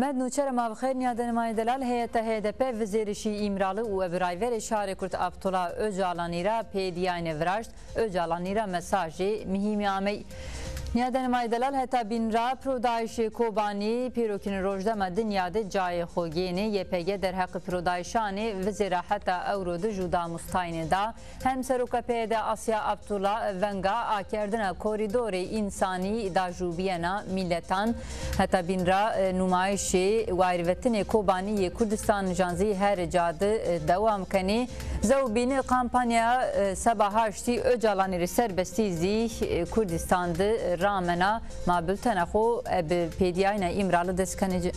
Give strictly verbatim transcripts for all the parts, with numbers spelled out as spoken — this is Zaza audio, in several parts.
Nûçera ma bi xêr, nîyadanê ma yê delal, heyeta H D P vizêrişî Îmralı û ebi rayverê şarê Kurd Abdullah Ocalanî ra pêdîyayne viraşt, Ocalanî ra mesajê muhîmî amey. Nîyadanê ma yê delal, heta bîn ra pirodayîşê Kobanî pêrokîne rojdema dinya de cayê xo gênê, Y P G derheqê pirodayîşanê vizêra heta ewro de jû damustayîne da. Hem seroka P Y D Asya Abdullah venga akerdina korîdorê însanî da jûbîyena mîletan. Heta bîn ra, e, nûmayîşê wayîrvetinê Kobanî yê Kurdistan jan zî her ca de, e, dewam kenê. Zewbîn kampanya, e, seba haştî Ocalanî rê serbestî zî, e, Kurdistan de ramena. Ma bultena xo, e, bi pêdîyayîna Îmralı dest kenê ci.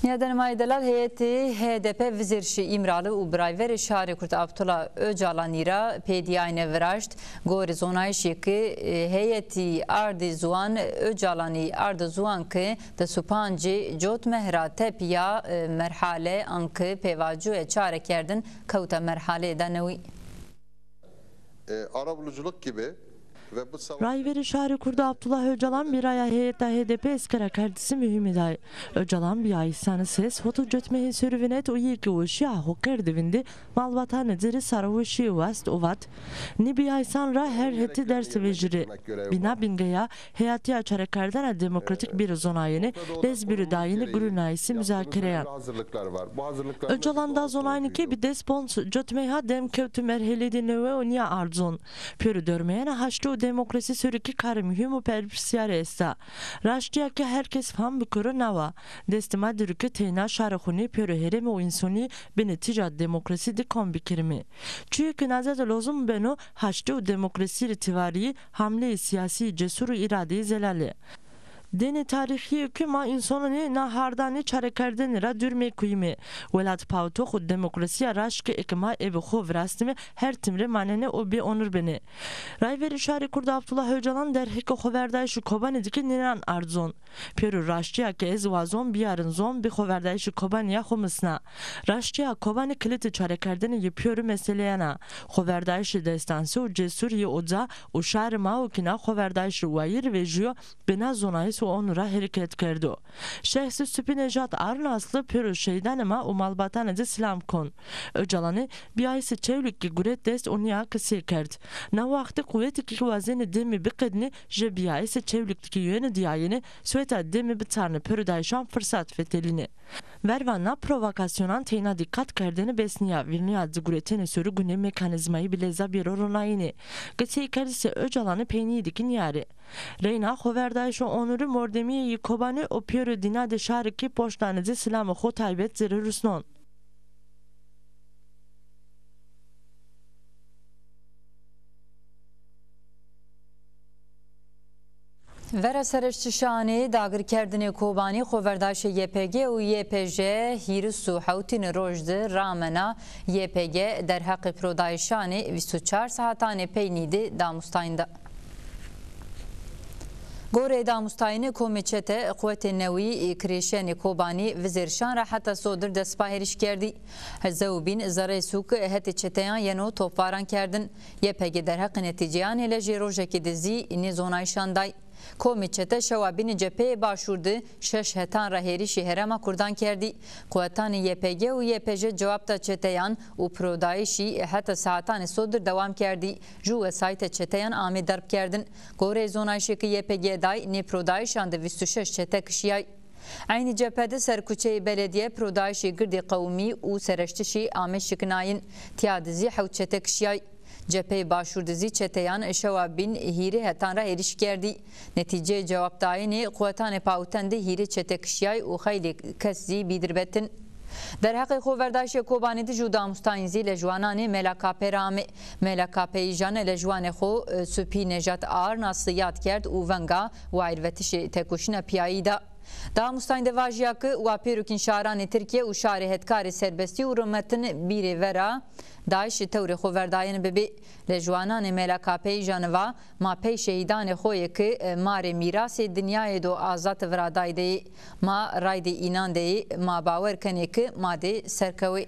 Nîyadanê ma yê delal, heyetê H D P vizêrişê Îmralı û birayverê şarê Kurd Abdullah Ocalanî ra pêdîyayne viraşt. Gorê zonayîşê ke, e, heyetî ardê ziwan, Ocalanî ardo ziwan ke des û pancê Cotmeh ra tepîya, e, merhale anke pêvajoya çarekerdin kewta merhaleyê da newî. E, arabuluculuk gibi ve bu savaş... Rayverê şarê Kurd Abdullah Ocalan bîraya heyeta H D P eskera kerdisî muhîmî day. Ocalan bîyayîsanê ses hoto Cotmehî serû vinet û yê ke weşîya xo kerdî vindî, malbatanê ci rê sarweşîye wast û vat, nê bîyayîsan ra her hetî ders vejîrê. Bîna bîngeya heyatîya çarekerdena demokratîk bîrê zonayene, lez bîrê dayene gurunayîsê muzakereyan. Ocalan da zonayene ke bi des ponc Cotmehî ha dem kewtî merhelêdê newe û nîya ard zon. Pêro dormeyena haştî û demokrasî serokî karê muhîm û berpirsîyarî esta. Raştîya ke her kes fam bikero nawa. Destê ma diro ke teyna şarê xo nê, pêro herêmî û însonî binê tîja demokrasî de kom bikerîme. Çîyo ke na zêde lozim beno, haştî û demokrasî rê tîvarî, hamleyê sîyasî cesur û îradeyê zelal ê. Dênê tarîxî yê ke ma însonê na hardanê çarekerdene ra dûr mekuyîme. Welat pawitox û demokrasîya raşt ke eke ma ebe xo virastîme, her tim rê manenê û bêonur benê. Rayverê şarê Kurd Abdullah Ocalan derheqê xoverdayîşê Kobanî de kî nînan ard zon. Pêro raştîya ke ez wazon bîyarin zon, bi xoverdayîşê Kobanî ya xo misna. Raştîya Kobanî kilîtê çarekerdene yê pêro meseleyan a. Xoverdayîşê destanse û cesur yê oca û şarê ma o kî na xoverdayîşê wayîr vejîyo, bi na zonayîs û onur ra hereket kerdo. Şexsê Supî Nejat Arnaslı pêro şehîdanê ma û malbatanê ci silam kon. Ocalanî bîyayîsê Çewlîg kî guret dest û nîya qisey kerd. Na waxtî quwetê kî wazenê demî biqednê, jê bîyayîsê Çewlîg de kî yeno dîyayene, sweta demî bitarnê pirodayîşan firsat fetelînê. Verva na provokasyonan teyna dîqat kerdene bes nîya, vîrnîya ci guretenê serû gunê mekanîzmayî bi leza bêro ronayînê. Qiseykerdişê Ocalanî peynîyî de kî nîyarê. Reyna xoverdayîşê onurî mordemîyê yê Kobanî û pêro dînadê şarî kî poştanê ci silamê xo taybet ci rê rusnon. Vera sereştişanê dagirkerdinê Kobanî, xoverdayîşê Y P G û Y P J hîris û hewtîne roj de ramena. Y P G derheqê pirodayîşanê vîst û çar saetanê peynî de damustayîn da. Goreyê damustayînê komê çete, quwetê newî, kirêşenê Kobanî vizêrişan ra heta sodir destpa hêrîş kerdî. Hezde û bîn zereyê sûk hetê çeteyan yeno topvaran kerdin. Y P G derheqê netîceyanê lejê rojekê de zî nê zonayîşan day. Komê çete şewa bînê cepheyê Başûr de şeş hetan ra hêrişî herêma kurdan kerdî. Quwetanê Y P G û Y P J cewab da çeteyan û pirodayîşî heta saetanê sodir dewam kerdî. Jû wesayîte çeteyan amê derbkerdin. Goreyê zonayîşê ke Y P G day, nê pirodayîşan de vîst û şeş çete kişîyay. Eynî cephe de ser kuçeyê beledîye pirodayîşê girdê qewimî û sereştişî ame şikinayîn. Tîya de zî hewt çete kişîyay. Cepheyê Başûr de zî çeteyan şewa bîn hîrê hetan ra hêrişî kerdî. Netîceyê cewabdayînê quwetanê pawiten de hîrê çete kişîyay û xeylê kes zî bî dirbetin. Derheqê xoverdayîşê Kobanî de jû damustayîn zî lejwananê Mela K P ra ame. Mela K P îjane lejwanê xo, e, Supî Nejat Arnaslı yad kerd û venga wayîrvetişê tekoşîna pîyayî da. Damustayîn de vajîya ke wa pêrokîn şaranê Tirkîye û şarê hetkarê serbestî û rimetin bîrê vera dayîşî tewrê xoverdayene bibê. Lejwananê Mela K P îjane va, ma pey şehîdanê xo yê ke, e, ma rê mîrasê dinyayê do azad viradayî de yê. Ma raydê înan de yê, ma bawer kenê ke ma dê serkewê.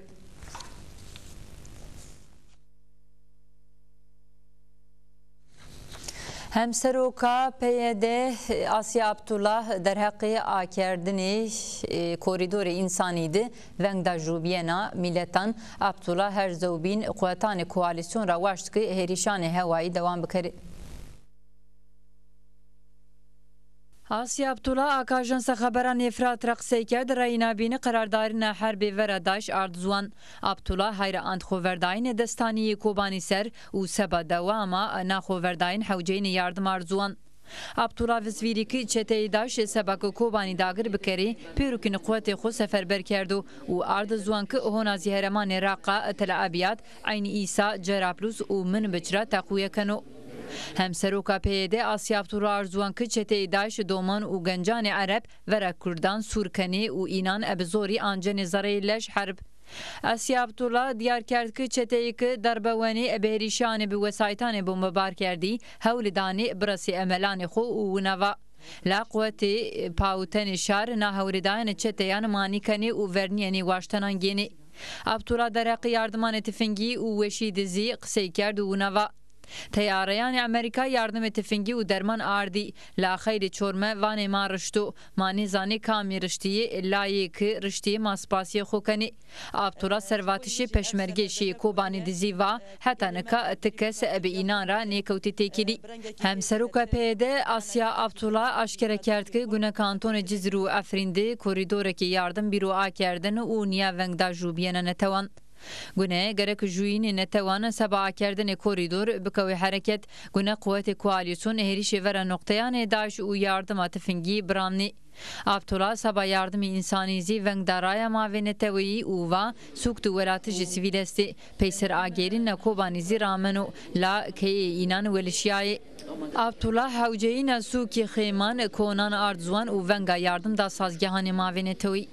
Hemseroka P Y D Asya Abdullah derheqê akerdinê, e, korîdorê însanî de veng da jûbîyena mîletan. Abdullah her zewbîn quwetanê koalîsyon ra waşt ke hêrişanê hewayî dewam bikerê. Asya Abdullah aka Ajansa Xeberan Îfrat ra qisey kerd, reyna bîne qerardarîna herbê vera DAIŞ ard ziwan. Abdullah hayra ant xoverdayînê destanî yê Kobanî ser û seba dewama na xoverdayîn hewceyînê yardim ard ziwan. Abdullah visvîrî ke çeteyê DAIŞ seba ke Kobanî dagir bikerê, pêro kî quwetê xo seferber kerdo û ard ziwan ke hona zî heremanê Raqa, Tel Abyad, Eyn Îsa, Cerablus û Minbic ra teqwîye keno. Hemseroka P Y D Asya Abdullah ard ziwan ke çeteyê DAIŞ doman û gencanê Ereb vera Kurdan sûr kenê û înan ebe zorî ancenê zereyê lej herb. Asya Abdullah dîyar kerd ke çeteyê ke derbe wenê ebe hêrişanê bi wesayîtanê bombebar kerdî, hewlî danê biresê emelanê xo û wina va, la quwetê pawitenê şar na hewlîdayene çeteyan manî kenê û vernîyenê waştenan gênê. Abdullah derheqê yardimanê tifingî û weşî de zî qisey kerd û wina va, Teyareyanê Amerîka yardimê tifingî û derman ardî, la xeylê çorme vanê ma rişto, ma nêzanê kamî riştîyê, la yê ke riştîyê ma spasîyê xo kenê. Abdullah ser vatişê peşmergê şîyê Kobanî de zî va, heta nika ti kes ebe înan ra nêkewtê têkilî. Hemseroka P Y D Asya Abdullah aşkere kerd ke gune kantonê Cizîr û Efrîn de korîdorekê yardim bîro akerdin û nîya veng da jûbîyena netewan. Gune gerek jûyînê netewan seba akerdinê korîdor bikewê hereket. Gune quwetê koalîsyon hêrişê vera noqteyanê DAIŞ û yardima tifingî biramnê. Abdullah seba yardimê însanî zî veng da raya mavê neteweyî û va sûk di welatijê sivîl estê. Peyser agêrîna Kobanî zî rameno, la keyeyê înan welişîyayê. Abdullah hewceyîna sûkê Xêman, Konan ard ziwan û venga yardim da sazgehanê mavê neteweyî.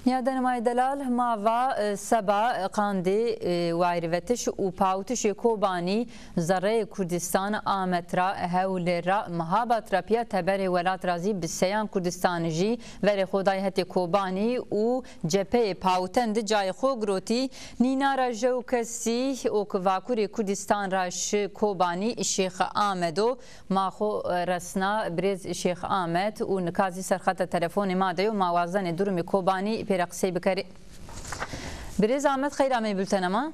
Nîyadanê ma yê delal, ma va, e, seba, e, qandê, e, wayîrvetiş û pawitişê Kobanî zereyê Kurdîstan Amed ra, Hewlêr ra, Mihabad ra pîya teberê welat ra zî bi seyan Kurdîstanijî verê xo dayî hetê Kobanî û cepheyê pawiten de cayê xo girotî. Nîna ra jew kesî o ke vakurê Kurdîstan ra şi Kobanî Şêx Amed o. Ma xo, e, resna birêz Şêx Amed û nika zî ser xeta telefonê ma de yo, ma wazenê durumê Kobanî pê re qisey bikerê. Birêz Amed, xeyr ameyî bultena ma.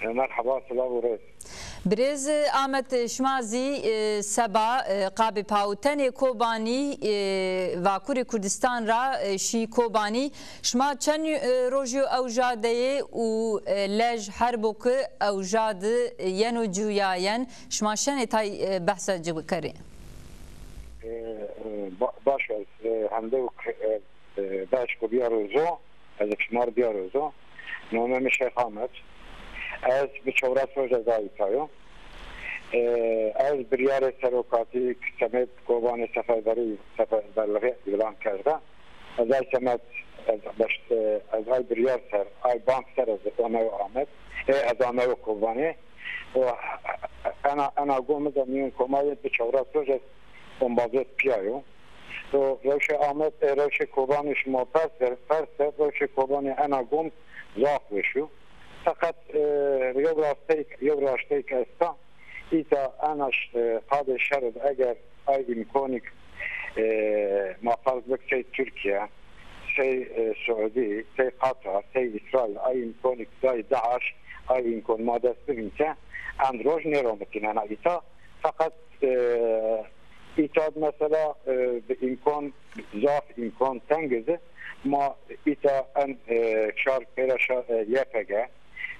E, merheba, silav û rêz. Birêz Amed, şima zî, e, seba, e, qabê pawitenê Kobanî, e, vakurê Kurdistan ra, e, şî Kobanî. Şima çend, e, rojî yo ewja de yê û, e, lej herbo ke ewja de yeno cuyayen, şima şenê tay, e, behsa ci bikerê? E, e, ba-, baş, ez, e, hende û k-, e, e, behs xo biyaro zo, ez şima rê biyaro zo. Nomê mi Şêx Amed. Ez bi çewres roj ez a îta yo. E, ez biryarê serokatî ki semêd Kobanê seferberî, seferberlixî îlan kerde. Ez ay semed, ez beşt, e, ez ay biryar ser, ay bank ser ez omeyo Amed. Ê ez ameyo Kobanê. O ena, ena go mi de mîyon Kobanî bi çewres roj ez ombazot pîya yo. O rewşê Amed, e, rewşê Kobanî şima pers ver, pers ver, rewşê Kobanî ena go mi zaf weş o. Feqet, e, yew rasteyk, yew raşteyk esta. Îta ena ş-, e, qadê şer id eger ay îmkonîk, e, ma ferz bik sey Tirkîye, sey, e, Siûdî, sey Qatar, sey Îsraîl, ay îmkonîk dayî DAIŞ, ay îmkon ma dest bivînse, end roj nêromitînena îta. Feqet, e, îta mesela, e, bi îmkon, zaf îmkon teng iz. Ma îta en, e, şar peyra şar, e, Y P G,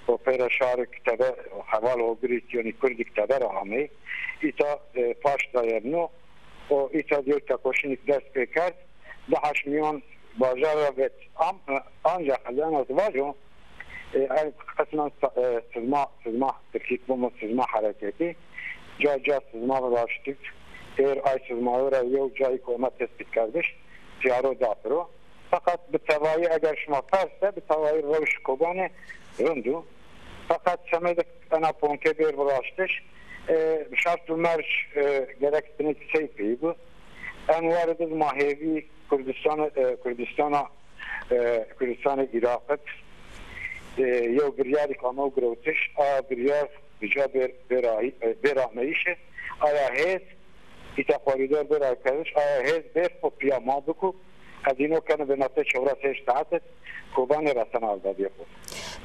o peyra şarik teber, heval Hogirî Siyonî Kurdîk teber amey. Îta, e, paş dayerno, o îta diyor tekoşinik dest pê kerd. DAIŞ mîyon bajar ra vet. Am, e, ancak ez ena vajo, e, en qismen sa-, e, sizma, sizma, Tirkîk bimo sizma hereketî. Ca ca sizma raştik. Êr ay sizmayo ra yew cayî ki ome tespîtkerdiş, tîyaro da piro. Feqet bi tevayî eger şima ferz de, bi tevayî rewş Kobanê rind o. Feqet semedê ena pontê bêr viraştiş, e, şert û merc, e, gerek binêk sey pey bi. En wari de ma hêvî Kurdistan, e, Kurdistana, e, Kurdistanê Îraq id, e, yew biryarî ke ame girewtiş, a biryar bi ca bêr-, bêrahî-, e, bêrameyîşî, aya hêz, îta korîdor bêr aykerdiş, aya hêz bêr xo pîya ma biku. Ez îno keno binatê çewres heşt saet Kobanî resena azadîya xo.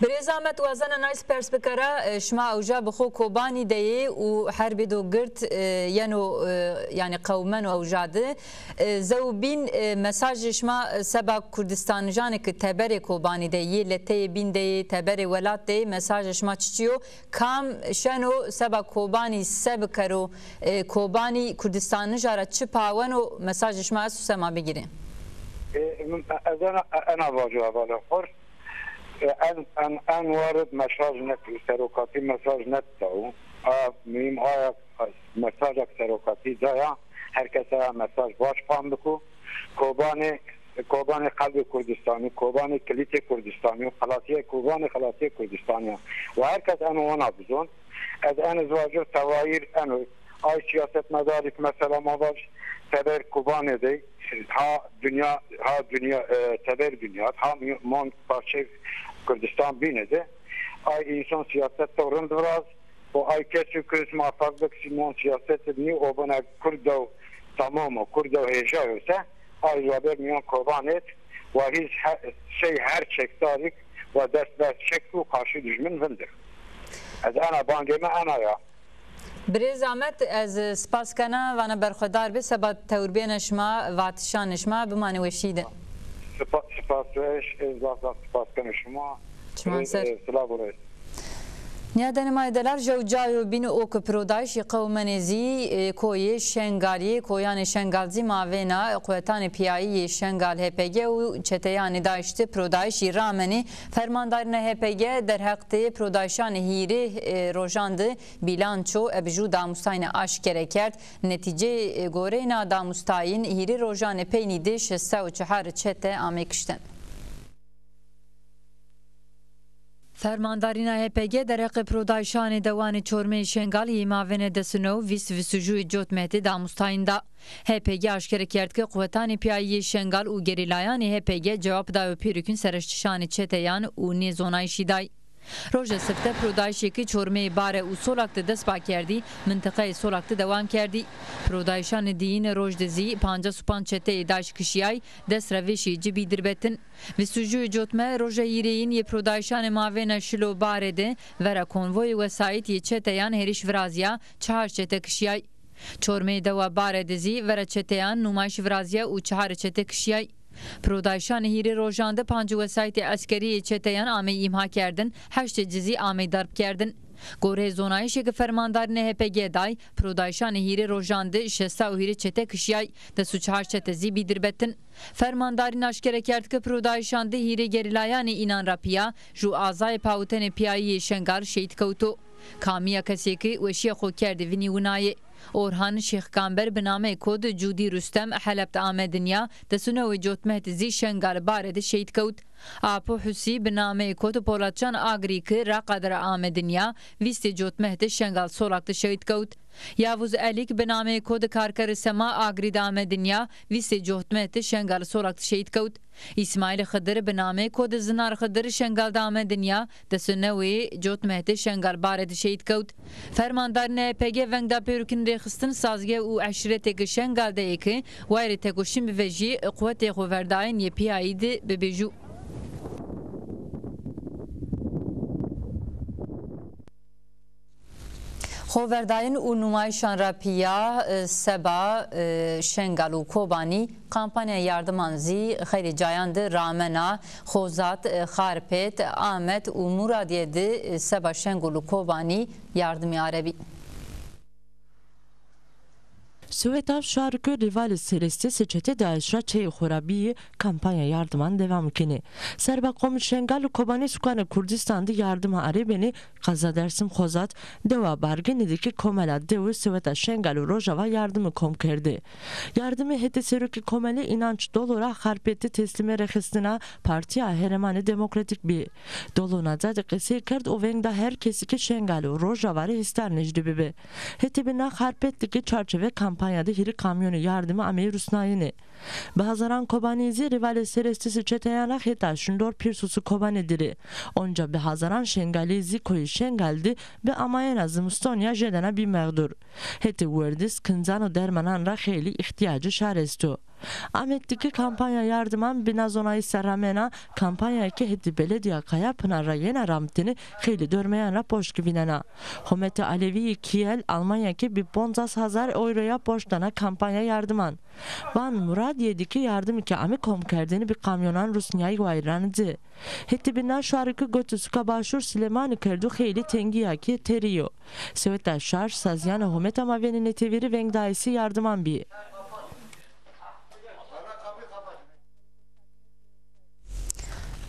Birêz Amed, wazena nay pers bikera, e, şima ewja bi xo Kobanî de yê û herbê do gird, e, yeno, e, yanî qewmeno ewja di. E, zew bîn, e, mesajê şima, e, seba Kurdistanijanê ke teberê Kobanî de yê, leteyê bîn de yê, teberê welat de yê, mesajê şima çiçî yo? Kam şeno seba Kobanî se bikero, e, Kobanî Kurdistanija ra çi paweno, mesajê şima esto sema bigîrê? E, ez ena, ena vaco hevalê xo r. E, en, en, en warid mesaj net, serokatî mesaj net daw. A, muhîm aya, mesajek serokatî daya, her kes aya mesaj baş fam biku. Kobanê, Kobanê qelbê Kurdistanî, Kobanê kilîtê Kurdistanî, xelasîyê Kobanê xelasîyê Kurdistanî ya. Wa her kes eno wana bizon. Ez eno ez vajir tewayîr eno. Ay siyasetmedarî ke mesela ma vaj teber Kobanê de, ha dinya, ha dinya, e, teber dinya, ha mi-, mon parçe Kurdistan bîne de. Ay însan siyaset to rind viraz, û ay kesî ke mafak bik sîmon siyaset nî o bina Kurd dew tamam o, Kurd dew hêja yo se, ay zaber miyan Kobanê wa hîz he-, sey her çekdarîk wa dest ber çek û qarşî dijmin vindir. Ez ena bangê mi ena ya. Birêz Amed, ez spas kena, vana berxwedar bê, seba tewrbîyena şima, vatişanê şima, bimanê weşî de. Spa-, spas weş, ez zaf zaf spas kena şima. Çiman ser. E, silav û rêz. Nîyadanê ma yê delal, jew cayo bîn o ke pirodayîşî qewmenê zî, e, koyê Şengalî yê, koyanê Şengal zî mavêna quwetanê pîyayî yê Şengal H P G û çeteyanê DAIŞ de pirodayîşî ramenê. Fermandarîna H P G derheq de pirodayîşanê hîrê, e, rojan de bîlanço ebe jû damustayîne aşkere kerd. Netîceyê, e, goreyna damustayîn hîrê rojanê peynî de şeş sey û çehar çete amey kişten. Fermandarîna H P G derheqê pirodayîşanê dewanê çormeyê Şengalî yê mavêne des û new, vîst, vîst û jûyê cotmeh de damustayîn da. H P G aşkere kerd ke quwetanê pîyayî yê Şengal û gerîlayanê H P G cewab dayo pêrukîn sereştişanê çeteyan û nêzonayîşî day. Roja sifte pirodayîşê ke çormeyê Bare û Solak de dest pa kerdî, mintiqeyê Solak de dewam kerdî. Pirodayîşanê diyîne roj de zî pancas û panc çeteyê DAIŞ kişîyay, dest ra vêşîyê ci bî dirbetin. Vîst û jûyê cotme, roja hîrêyin yê pirodayîşanê mavêna Şilo Bare de vera konvoyê wesayît yê çeteyan hêrîş virazîya, çehar çete kişîyay. Çormeyê dewa Bare de zî vera çeteyan nûmayîş virazîya û çehar çete kişîyay. Pirodayîşanê hîrê rojan de pancê wesayîtê eskerî yê çeteyan amey îmhakerdin, heştê ci zî amey darbkerdin. Goreyê zonayîşê ke fermandarîna H P G day, pirodayîşanê hîrê rojan de şeş sey û hîrê çete kişîyay, des û çehar çete zî bî dirbetin. Fermandarîn aşkere kerd ke pirodayîşan de hîrê gerîlayanê înan ra pîya jû azayê pawitenê pîyayî yê Şengal şehîd kewto. Kamîya kesê ke weşîya xo kerdê vinî winayê. Orhan Şêxkamber bi nameyê kod Cûdî Rustem Heleb de ame dinya, des û newê cotmeh de zî Şengal Bare de şehîd kewt. Apo Husî bi nameyê kod Polatcan Agrî ke Raqa de ra ame dinya, vîstê cotmeh de Şengal Solak de şehîd kewt. Yavuz Elîk bi nameyê kod Karkerê Sema Agrî de ame dinya, vîstê cotmeh de Şengal Solak de şehîd kewt. Îsmaîl Xidir bi nameyê kod Zinar Xidir Şengal de ame dinya, des û newê cotmeh de Şengal Bare de şehîd kewt. Fermandarîna Y P G veng da pêrukîn rêxistin sazgeh û eşîretê ke Şengal de yê ke wayirê tekoşîn bivejî, quwetê xoverdayîn yê pîyayî de bibêjû. Xoverdayîn û nûmayîşan ra pîya, e, seba, e, Şengal û Kobanî kampanya yardiman zî xeylê cayan de ramena. Xozat, e, Xarpêt, Amed û Muradiye de, e, seba Şengal û Kobanî yardimî arebî. Siweta Şarkö Rîvalî Serestî sê çetê DAIŞ ra çeyê xo ra bîyî, kampanya yardiman dewam kenê. Serba qomî Şengal û Kobanî sukanê Kurdistan de yardima arêbenê. Qeza Dersim Xozat, dewa Bargenî de kî komela dewe Siweta Şengal û Rojava yardimî kom kerdê. Yardimî hetê serokê komelî Înanç Dolo ra Xarpêt de teslîmê rêxistina Partîya Herêmanê Demokratîk bî. Dolo na ca de qesey kerd û veng da her kesî ke Şengal û Rojava rê hîsdar nêjdî bibi. Hetê bîna Xarpêt de kî çarçovê kampanya kampanya de hîrê kamyonê yardimî ameyî rusnayene. Bi hezaran Kobanî zî rîvalê sêrestîsî çeteyan ra xêta şindor Pîrsusî Kobanî dirê. Onca bi hezaran Şengalî zî koyê Şengal de bi amayena zimistonî ya jêdena bî mexdûr. Hetê werdis, kincan û dermanan ra xeylî îhtîyacê şar esto. Amed de kî kampanya yardiman bi na zonayîş ser ramena, kampanyayê ke hetê beledîya Kayapınar ra yena ramtene xeylî dormeyan ra poşt vînena. Humetê Alevî yê Kîyel Almanya ke bi poncas hezar euroya poşt dana kampanya yardiman. Van Muradiye de kî yardimî ke ame komkerdene bi kamyonan rusnîyayî wayîran ci. Hetê bi na şarî ke gotê suka Başûr Silêmanî kerdo xeylî tengî ya ke terî yo. Seweta şar sazîyanê humeta mavênê netewî rê vengdayîsê yardiman bî.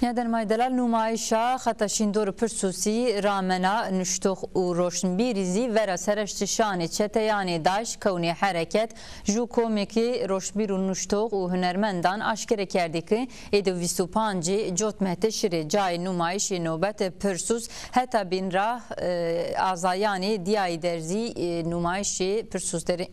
Nîyadenê ma yê delal, numayîşa Xeta Şîndor Pirsûsî ramena, nuştox û roşnbîrî zî vera sereştişanê çeteyanê DAIŞ kewnê hereket. Ju komekê roşnbîr û nuştox û hunermendan aşkere kerdî ke ê di vîst û pancê Cotmehte şirê cayê numayîşê nobete Pirsûs heta bîn ra, e, azayanê dîyayî der zî, e, numayîşê Pirsûs der ê.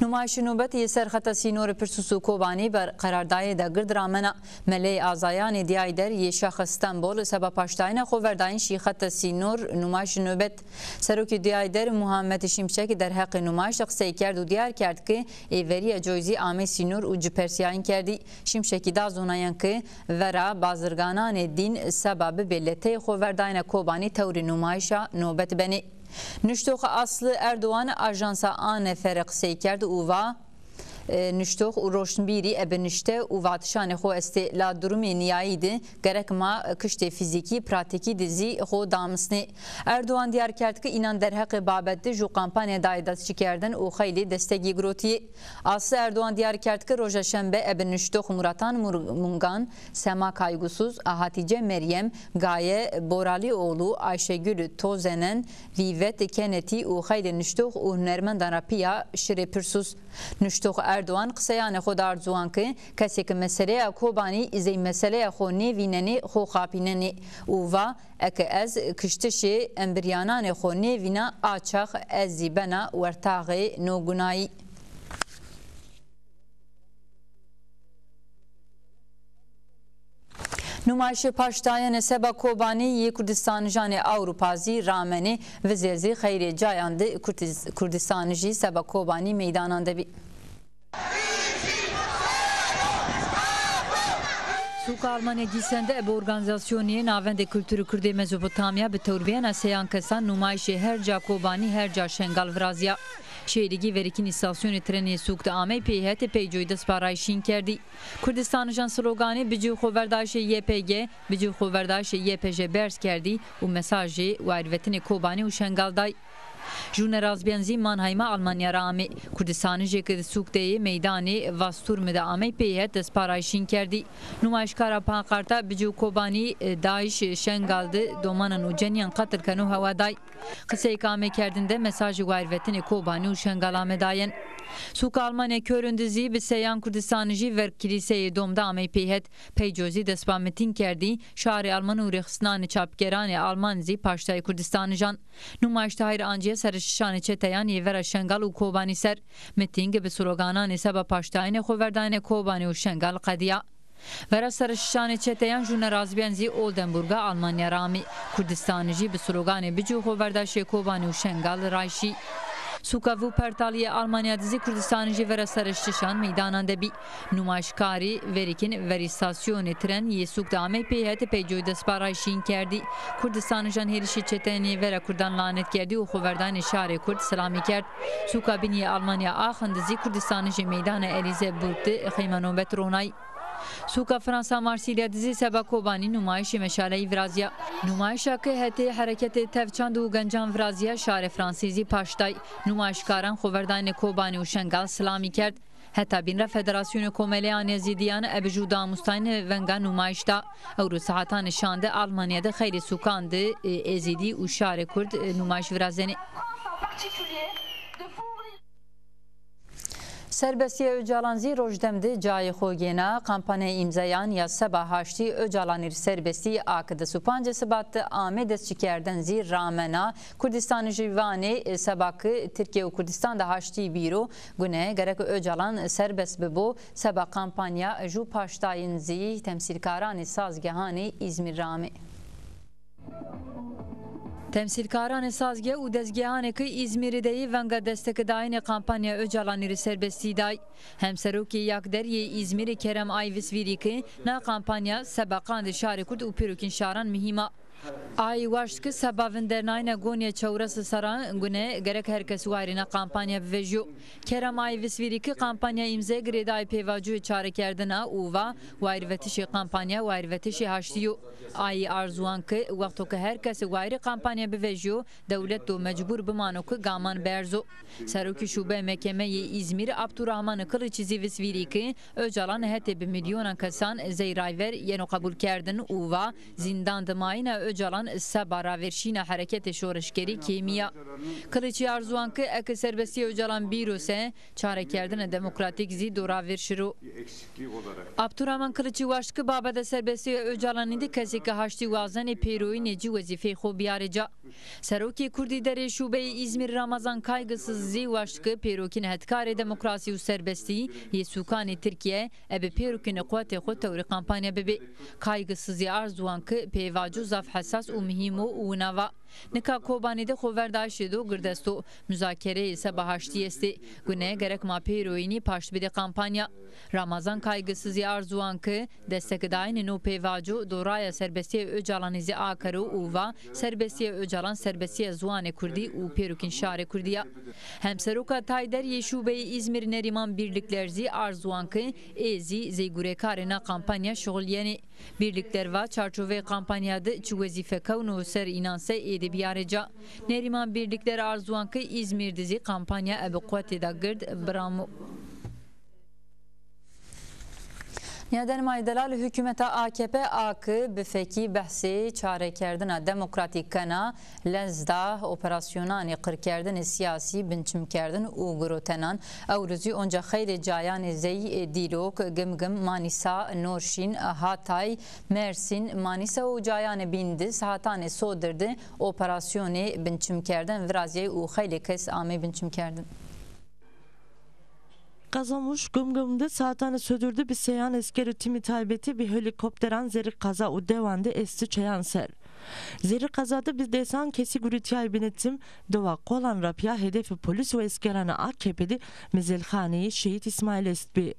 Numayîşê nobetî yê ser xeta sînorê Pirsûs û Kobanî ber qerardayê de gird ramena. Meleyê azayanê dîyayî der yê Şax Stenbol seba paştdayîna xoverdayîşî xeta sînor numayîşê nobet. Serokê dîyayî der Muhammed Şimşek derheqê numayîş de qisey kerd û dîyar kerd ke ê verîya coy zî amey sînor û ci persîyayîn kerdî. Şimşekî da zonayene ke vera bazirgananê dîn seba bibê leteyê xoverdayîna Kobanî tewrê numayîşa nobet benê. Nuştox Aslı Erdoğan ajansa A N F rê qisey kerd û va, e, nuştox û roşnbîrî ebe nişte û vatişanê xo estê, la durumê nîyayî de gerek ma kiştê fîzîkî, pratîkî de zî xo damisnê. Erdoğan dîyar kerd ke înan derheqê babet de ju kampanya dayê destçîkerdin û xeylê destegî girotîyê. Aslı Erdoğan dîyar kerd ke roja şembe ebe nuştox Muratan Mur-, Mungan, Sema Kaygusuz, Hatice Meryem, Gaye Boralioğlu, Ayşegül Tozenen, Vîvet Kenetî û xeylê nuştox û hunermendan ra pîya şirê Pirsûs. Nuştox Erdoğan qiseyanê xo de ard ziwan ke kesê ke meseleya Kobanî zey meseleya xo nêvînenê, xo xapînenê û va, eke ez kiştişê embiryananê xo nêvîna, a çax ez zî bena wertaxê no gunayî. Numayîşê paştdayene seba Kobanî yê Kurdistanijanê Ewropa zî ramenê, vizêr zî xeylê cayan de Kurdiz-, Kurdistanijî seba Kobanî meydanan de bî. Sûka Almanya Gîsen de ebe organîzasyonî yê Navendê Kulturê Kurdê Mezopotamya bi tewrbîyena seyan kesan numayîşê Her Ca Kobanî, Her Ca Şengal virazîya. Şêrîgî verîkîn îstasyonê trenê yê sûk de amey pê het, pey coy dest bi arayîş şîn kerdî. Kurdistanijan sloganê Bicû xoverdayîşê Y P G, bicû xoverdayîşê Y P J berz kerdî û mesajê wayîrvetinê Kobanî û Şengal day. Ju nerazbîyan zî Mannheima Almanya ra amê. Kurdistanijê ke di sûk de yê meydanê Wasturmî de amey pê het dest bi arayîş şîn kerdî. Numayîşkara pankarta Bicû Kobanî, e, DAIŞ Şengal de domanan û cenîyan qetil keno hewa day. Qiseyê ke amey kerdin de mesajê wayîrvetinê Kobanî û Şengal ame dayen. Sûka Almanya Köln de zî bi seyan Kurdistanijî ver Kilîseyê Dom de amey pê het. Pey coy zî dest bi mitîng kerdî, şarê Alman û rêxistinanê çapgeranê Alman zî paştayê Kurdistanijan. Numayîş de hayr ancîye sereştişanê çeteyan yê vera Şengal û Kobanî ser. Mitîng bi slogananê seba paştdayînê xoverdayînê Kobanî û Şengal qedîya. Vera sereştişanê çeteyan ju nerazbîyan zî Oldenburga Almanya ra amî. Kurdistanijî bi sloganê Bicû xoverdayîşê Kobanî û Şengal ray şî. Sûka Wuppertal yê Almanya de zî Kurdistanijî vera sereştişan meydanan de bî. Numayîşkarî verîkîn verî îstasyonê tren yê sûk de amey pê het, pey coy dest bi arayîş şîn kerdî. Kurdistanijan hêrişê çeteyanî yê vera kurdan lanet kerdî û xoverdayînê şarê kurd silamî kerd. Sûka bînî yê Almanya Aachen de zî Kurdistanijê meydana Elîzeburg de xeyma nobet ronay. Sûka Fransa Marsîlya de zî seba Kobanî numayîşê meşaleyî virazîya. Numayîşa ke hetê hereketê tev çand û gencan virazîya, şarê Fransî zî paşt day. Numayîşkaran xoverdayînê Kobanî û Şengal silamî kerd. Heta bîn ra Federasyonê Komeleyan Ezîdîyan ebe ju damustayîne venga numayîş da. Ewro saetanê şan de Almanya de xeylê sûkan de, e, Ezîdî û şarê Kurd, e, numayîş virazenê. Serbestîya Ocalan zî rojde de cayê xo gêna. Kampanyaya îmzayan ya Seba Haştî Ocalanî rê serbestî a ke di sey û pancê Sibat de ame destçîkerdene zî ramena. Kurdistanijî vanê, e, seba ke Tirkîye û Kurdistan de haştî bîro, gune gerek Ocalan serbest bibo. Seba kampanya jû paştayîn zî temsîlkaranê sazgehanê Îzmîr ra amê. Temsîlkaranê sazgeh û dezgehanê ke Îzmîrî de yê venga destekdayînê kampanya Ocalanî rê serbestî day. Hemserokê Yakder yê Îzmîrî Kerem Ayvis vîrî ke na kampanya seba qandê şarê kurd û pêrokîn şaran muhîm a. Ay waşt ke seba vindernayîna gonîya çewres serran gune gerek her kes wayîrê na kampanya bivejîyo. Kerem Ayvis vîrî ke kampanya îmze girêdayê pêvajoyê çarekerdene û va wayîrvetişê kampanya wayîrvetişê haştî yo. Ayî arzuwan ke wexto ke her kes wayîrê kampanya bivejîyo, dewlet do mecbûr bimano ke gaman bierzo. Serokê Şube Mehkemeyê Îzmîr Abdurrahman Kiliçî zî vis vîrî ke Ocalan hetê bi milyonan kesan zey rayver yeno qebûlkerdin û va zîndan de mayîna Ocalan seba ravêrşîna hereketê şoreşgerî kêmî ya. Kiliçî arzuwan ke eke serbestîya Ocalan bîro se, çarekerdene demokratîk zî do ravêr şiro. Abdurrahman Kiliçî waşt ke babeta serbestîya Ocalanî de kesê ke haştî wazenê pêroyînê ci wezîfeyê xo biyarê ca. Serokê Kurdî Derê Şubeyê Îzmîr Ramazan Kaygısız zî waşt ke pêrokîn hetkarê demokrasî û serbestî yê sûkanê Tirkîye ebe pêrokînê quwetê xo tewrê kampanya bibê. Kaygısız zî arzuwan ke pêvajo zaf hesas û muhîm o û wina va. Nika Kobanî de xoverdayîşê do gird esto, muzakereyê seba haştî estê. Gune gerek ma pêroyînî paşt bidê kampanya. Ramazan Kaygısız zî arzuwan ke destekdayînê no pêvajo do raya serbestîya Ocalanî zî akero û va serbestîya Ocalan serbestîya ziwanê kurdî û pêrokîn şarê kurdî ya. Hemseroka tayder yê Şubeyê Îzmîr Nerîman Birlikler zî arzuwan ke ê zî zey gurekarê na kampanya şuxulîyenê. Birlikler va çarçoveyê kampanya de çi wezîfe kewno ser înan se ê de biyarê ca. Nerîman Birlikler arzuwan ke Îzmîr de zî kampanya ebe quwetê da gird biramo. Nîyadermayê delal, hukûmeta A K P a ke bi fekî behsê çarekerdina demokratîk kena, lez da operasyonanê qirkerdinê sîyasî, binçimkerdin û girotenan. Ewro zî onca xeylê cayanê zey, Dîlok, Gimgim, Manîsa, Norşîn, Hatay, Mersîn, Manîsa û cayanê bîn de saetanê sodir de operasyonê binçimkerdin virazîyay û xeylê kes amey binçimkerdin. Qazamuş, Gimgim de saetanê sodir de bi seyan eskerê timî taybetî bi helîkopteran zerrî qeza û dewan de estî çayan ser. Zerrî qeza de bi desan kesî guretîyay binê tim, dewa Qolan ra pîya hedefê polîs û eskeranê A K P de mezelxaneyê Şehît Îsmaîl estbî.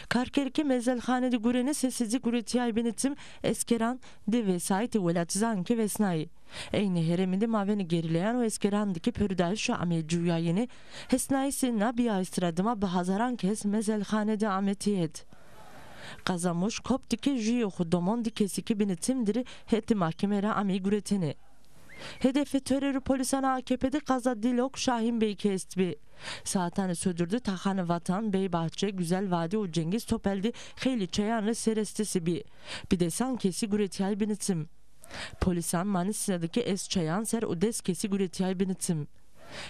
Karkerikê mezelxane de gurêne sesê zî guretîyay binê tim, eskeran di vesayîtê welatizan ke vesnayî. Eynî herêmî de mavênê gerîlayan û eskeran de kî pêrûdayîşî ameyê ciwîyayîne, hesnayîsê na bîyayîs ra dima bi hezaran kes mezelxane de ame têhet. Qazamuş, Kop de kî jûyê xo domon di kesî kî binê tim dirê hetê mahkeme ra ameyî guretene. Hedefê terorê polîsanê A K P de qeza Dîlok Şahîn Bey kî estbî. Saetanê sodir de Taxanê Vatan, Beybahçe, Güzelvadi û Cengîz Topel de xeylê çayan rê serestesî bî. Bi desan kesî guretîyay binê tim. Polîsan Manîsa de kî est çayan ser û des kesî guretîyay binê tim.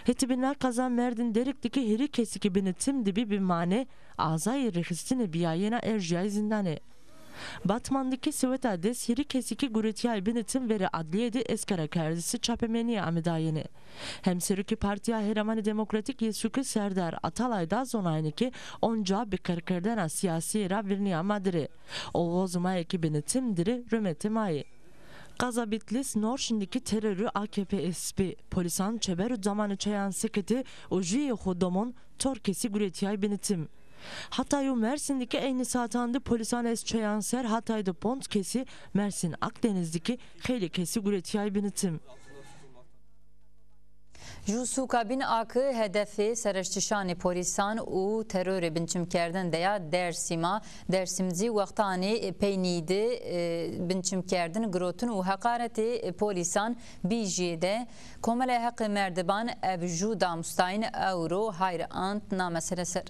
Hetê bi na qeza Merdîn Derik de kî hîrê kesî kî binê tim de bî bi mane azayê rêxistinê bîyayêna erjîyay zîndanê. Batman de kî seweta des hîrê kesî kî guretîyay binê tim verê adlîye de eskera kerdişê çapemenîye ame dayene. Hemserokê Partîya Heyramanê Demokratîk yê sûke Serdar Atalay da zonayene ke onca bi qirkerdena sîyasîye ra vîrnîya ma dirê. O wozê ma yê ke binê tim dirê rûmetê ma yê. Qeza Bitlîs, Norşîn de kî terorê A K P estbî. Polîsan çeber û damanê çayan seketê û jûyê xo domon çor kesî guretîyay binê tim. Hatay û Mersîn de kî eynî saetan de polîsan est çayan ser, Hatay de ponc kesî, Mersîn Akdeniz de kî xeylê kesî guretîyay binê tim. Ju sûka bîn a ke hedefê sereştişanê polîsan û terorê binçimkerdin de ya Dersîm a. Dersîm zî wextanê peynî de, e, binçimkerdin, girotin û heqaretê polîsan bî jêde. Komela Heqê Merdiban eb ju damustayîn ewro hayr ant na mesele ser.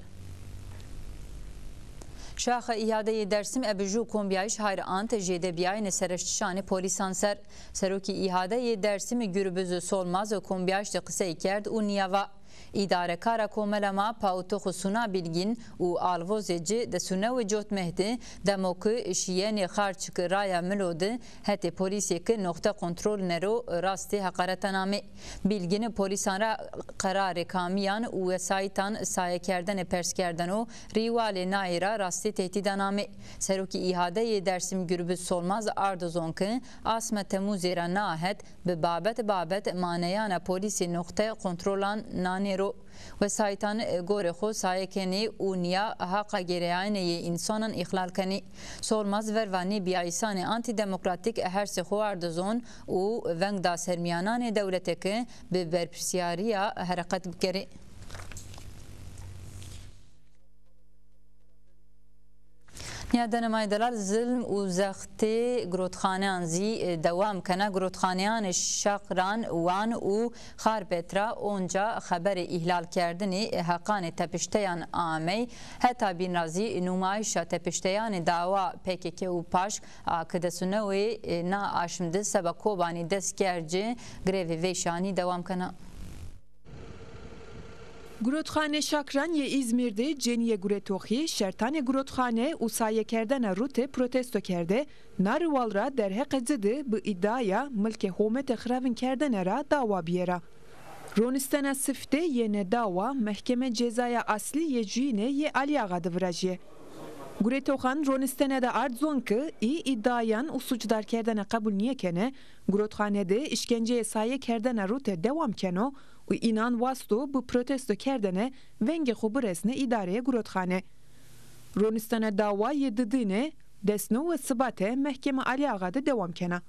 Şaxa Îhadeyê Dersim eb ju kombîyayîş hayr ant jêdebîyayînê sereştişanê polîsan ser. Serokê Îhadeyê Dersimî Gürbüz Solmaz kombîyayîş de qisey kerd û nîya va, Îdarekara komela ma pawitixu Suna Bîlgîn û alvozê ci di sunewi cotmeh di demo ki şîyenê xarçik raya milo di hetê polîsê ki noxte kontrol nero rastê heqaretan amê. Bîlgîn polîsan ra qerarê kamîyan û wesayîtan saye kerdene pers kerdeno, rîwalê nayê ra rastê tehdîdan amê. Serokê Îhadeyê Dêrsim Gurbit Solmaz ardo zon ki asme Temûzê ra na het bi babet babet maneyana polîsê noxte kontrolan nanê ro. Wesayîtan, e, gorê xo saye kenê û nîya haqa gêrayene yê însanan îxlal kenê. Solmaz verva nê bîyayîsanê antîdemokratîk hersê xo ardo zon û veng da sermîyananê dewlete ke bi berpirsîyarîya hereqet bikerê. Nîyadanê ma yê delal, zilm û zextê girotxaneyan zî, e, dewam kena. Girotxaneyanê Şakran, Wan û Xarpêt ra onca xeberê îhlalkerdinê heqanê tepişteyan amey. Heta bîn ra zî numayîşa tepişteyanê dawa P K K û PAJK a ki di sunewê, e, na aşm di seba Kobanî dest kerd ci, grevê veyşanî dewam kena. Girotxane Şakran yê Îzmîr de cenîyê guretoxî, şertanê girotxane û sayekerdena rute protesto kerde, na riwal ra derheqê ci de bi îdiaya milkê homete xiravinkerdene ra dawa bîyera. Ronistena sifte yenê dawa Mehkeme Cezaya Aslî yê Cuyîne yê Alîaxa de virajîye. Guretoxan ronistene de ard zon ke î îdiayan û sucdarkerdene qebul nîyekene, girotxane de îşkenceyê sayekerdena rute dewam keno û înan wasto bi protesto kerdene vengê xo biresne îdareyê girotxane. Ronistena dawa yê didîne desnewê Sibate Mehkeme Alîaxa de dewam kena.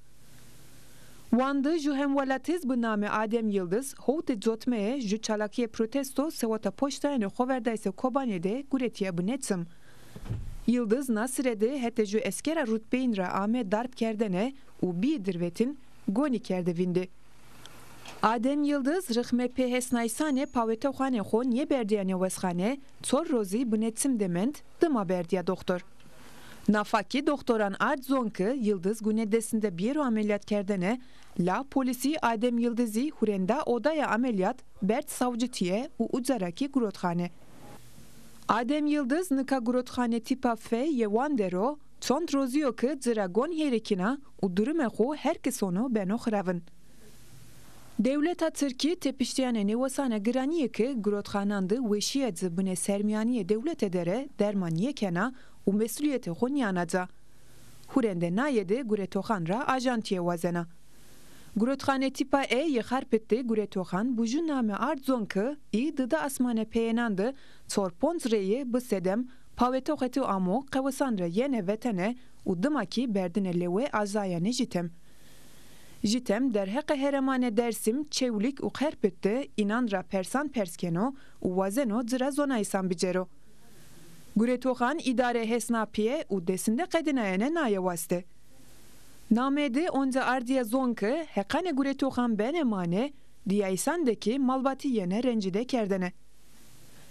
Wan de ju hemwelatiz bi namê Adem Yildiz howtê cotmeyê ju çalakîyê protesto seweta poştayene xoverdayîsê Kobanî de guretîya binê çim. Yildiz na sire de hetê ju eskera rutbeyîn ra ame darb kerdene û bîyê dirvetîn, gonî kerde vîndî. Adem Yildiz rixmê pêhesnayîsanê pawitoxanê xo nêberdîya nêwesxane, çor rozî binê çim de mend, dima berdîya doxtor. Nafa kî doxtoran ard zon ke Yildiz gune desinde bîyero amelîyatkerdene, la polîsî Adem Yildizî hurênda odaya amelîyat berd savcitîye û uca ra kî girotxane. Adem Yildiz nika girotxane tîpa F yê Wan der o, çond rozî yo ke ci ra gon hêrikîna û durumê xo her ke sono beno xiravin. Dewleta tirkî tepişteyanê nêwesane giranîyê ke girotxanan de weşîya ci binê sermîyanîyê dewlete der ê derma nêkena û mesulîyetê xo nîyana ca. Hurêndê naye de guretoxan ra ajantîye wazena. Gurotxanê tîpa E yê Xarpêt de guretoxan bi ju name ard zon ke î di di asmane peyênan de çor ponc reyê bi sedem pawitoxetî amo qewisan ra yenê vetene û dima kî berdine lewe azayanê JÎTEM. JÎTEM derheqê herêmanê Dêrsim, Çewlîg û Xarpêt de înan ra persan pers keno û wazeno ci ra zonayîsan bicero. Guretoxan îdarê hesnapîye û desinde qedînayene naye waste. Namê de onca ardîya zon ke heqanê guretoxan benê mane, dîyayîsan de kî malbatî yenê rencîde kerdene.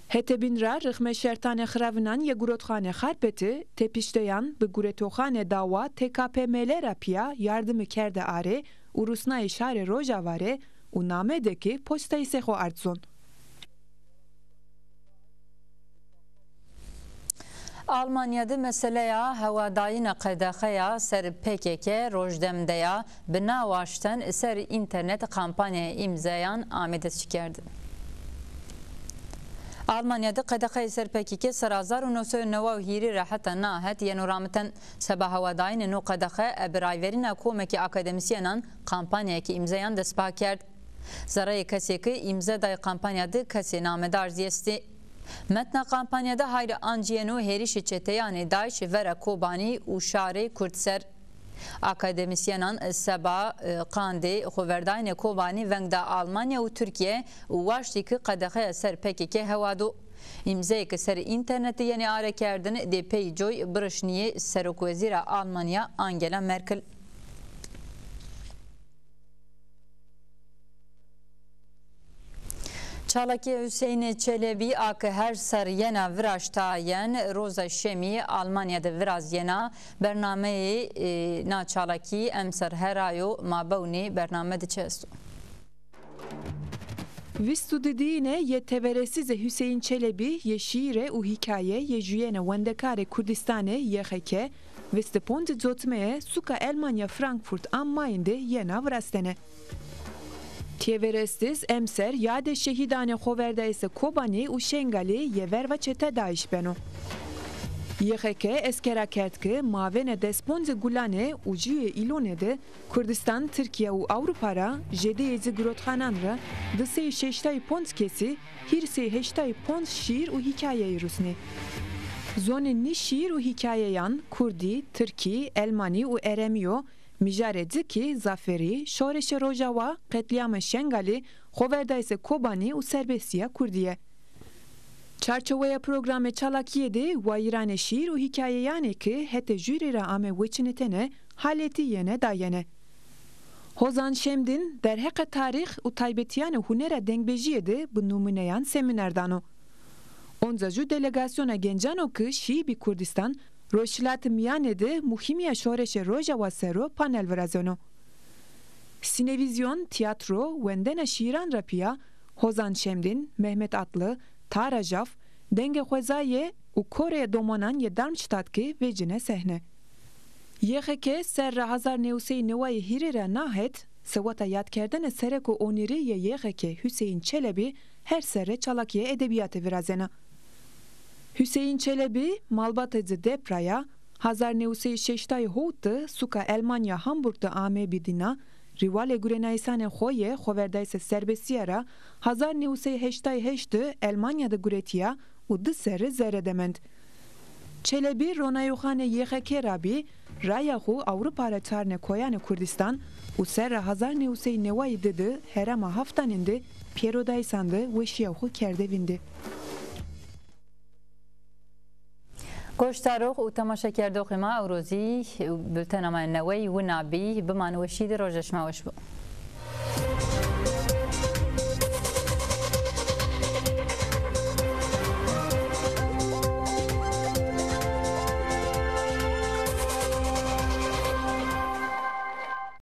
Hetê bîn ra rixmê şertanê xiravinan yê gurotxanê Xarpêti, tepişteyan bi guretoxanê dawa T K P M L ra pîya yardimî kerde arê û rusnayî şarê Rojava rê û name de kî poştayîsê xo ard zon. Almanya de meseleya hewadayîna qedexeya ser P K K rojnamedaya bi na waşten ser înternet kampanyaya îmzayan ame destçîkerdin. Almanya de qedexeyê ser P K K ser hezar û new sey û neway û hîrê ra heta na het yeno ramiten. Seba hewadayînê no qedexe, e, bi rayverîna komekê akademîsyenan kampanyayêkê îmzeyan destpa kerd. Zereyê kesê ke îmze day kampanya de kesê namedar zî estê. Metna kampanya de hayre ancîyeno hêrişê çeteyanê DAIŞ vera Kobanî û şarê Kurd ser. Akademîsyenan seba, e, qandê xoverdayînê Kobanî veng da Almanya û Tirkîye û waştî ke qedexeya ser P K K hewa do. Îmzeyê ke ser înternetî yenê arekerdin dê pey coy birişnîyê Serokwezîra Almanya Angela Merkel. Çalakîya Huseyînê Çelebî a ke her serr yena viraştayen, roza şemî Almanya de virazîyena. Bernameyê, e, na çalakî emser herayo, ma bewnê bername de çi esto. Vîst û di dîne yê teverestî ze Hüseyin Çelebi yê şîîre û hîkaye yê juyêne wendekarê Kurdîstanê Y X K, vîst û ponc cotmeye suka Elmanya Frankfurt am Main de yena virastene. Têverestiz emser yadê şehîdanê xoverdayîse Kobanî û Şengalî yê verva çete DAIŞ beno. Y X K eskera kerd ke mavêne des ponc gulanê û juyê îlonê de Kurdistan, Tirkîya û Ewropa ra, jêdeyê ci girotxanan ra, di sey şeştay ponc kesî, hîr sey heştay ponc şîîr û hîkayeyî rusnê. Zonê nî şîîr û hîkayeyan, kurdî, tirkî, elmanî û eremî yo, mijarê ci kî zaferî, şoreşê Rojawa, qetlîamê Şengalî, xoverdayîsê Kobanî û serbestîya kurdî yê. Çarçoweya programê çalakîye de wayîranê şîîr û hîkayeyanê ke hetê jurî ra ame weçinitene, haletî yene dayene. Hozan Şemdîn derheqê tarîx û taybetîyanê hunera dengbêjîye de bi numûneyan semîner dano. Onca jû delegasyona gencan o ke şîbî Kurdistan, Rojhilatê Mîyanê de muhîmîya şoreşê Rojawa ser o panel virazeno. Sînevîzyon, tîyatro, wendena şîîran ra pîya Hozan Şemdîn, Mehmet Atlı, Tara Jaf, Dengê Xwezayê û Koreyê Domonan yê Darmstadt kî vecîne sehne. Y X K serra hezar new sey neway hîrê ra na het sewata yadkerdene sereko onîrî yê Y X K Hüseyin Çelebi her serre çalakîya edebîyatî virazena. Hüseyin Çelebi malbatê ci dep ra ya, hezar new sey şeştay howt de suka Elmanya Hamburg de amebî dîna, rîwalê gurenayîsanê xo yê xoverdayîsê serbestîye ra hezar new sey heştay heşt de Elmanya de guretîya û di serre zere de mend. Çelebî ronayoxanê Y X K ra bî, raya xo Ewropa ra çarne koyanê Kurdistan û serra hezar new sey neway di de herêma Haftanên de pêrodayîsan de weşîya xo kerde vîndî. Goşdarox û temaşekerdoxê ma, ewro zî bultena ma newey wina bî. Biman weşî de, roja şima weş bo.